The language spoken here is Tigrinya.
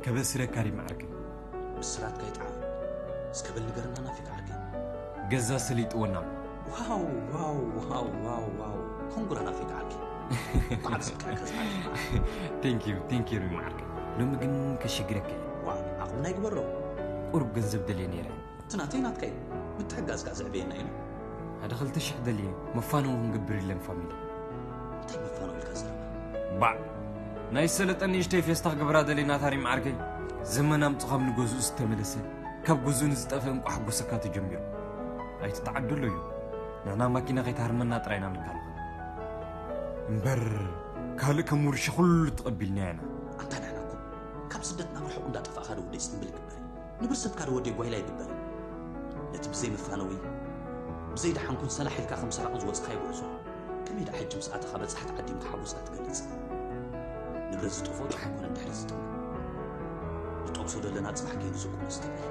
ከበስረካ ዲ መዓርከይ? ብስራትካ ይጥዓም። እስከ በል ንገረና ናፊቅ ዓርከይ። ገዛ ሰሊጥዎ ናብ ዋው ዋው ዋው ዋው ዋው ኮንግራ ናፊቅ ዓርከይ። በዓል ስልካ ከዝዓል thank you thank you ሪ መዓርከይ። ሎሚ ግን ከሽግረካ እየ። ዋ ዓቕምና ይግበሮ። ቁሩብ ገንዘብ ደልየ ነይረ። እቲ ናተይ ናትካ እዩ። ምትሕጋዝካ ዘዕበየና እዩ። ሓደ ክልተ ሽሕ ደልየ መፋነው ክንገብር ኢለን ፋሚሊ። እንታይ መፋነው ኢልካ ዘረባ? ባዕ ናይ ሰለጠ ንእሽተይ ፌስታ ክገብራ ደልየ ናታ ሪ መዓርከይ። ዘመን ኣምጽ ካብ ንገዝኡ ዝተመለሰ ካብ ገዝኡ ንዝጠፍአ እንቋ ሓጎሰካ ተጀሚሩ። ኣይትተዓደሎ እዩ። ንሕና ማኪና ከይትሃርመና ጥራይ ኢና ንካልኹ እምበር ካልእ ከም ውርሺ ኩሉ ተቐቢልናዮ ኢና። ኣንታ ንሕና እኮ ካብ ስደትና ርሑቕ እንዳጠፋእካ ዶ ወደይ ጽምብል ይግበር እዩ? ንብርሰትካ ዶ ወደይ ጓይላ ይግበር እዩ? ነቲ ብዘይ መፋነዊ ብዘይ ደሓንኩን ሰላሕ ኢልካ ከም ሰራቕን ዝወጽኻዮ ጉዕዞ ከመይ ደኣ ሕጂ ምስ ኣተኻ በጻሕቲ ዓዲምካ ሓጎስካ ትገልጽ? ንብረት ዝጠፍኦ ጥራሕ ኣይኮነን ድሕሪ ዝጥምት። ንጠቕሶ ዘለና ጽባሕ ከይኑ ዝቁነስ ትብል።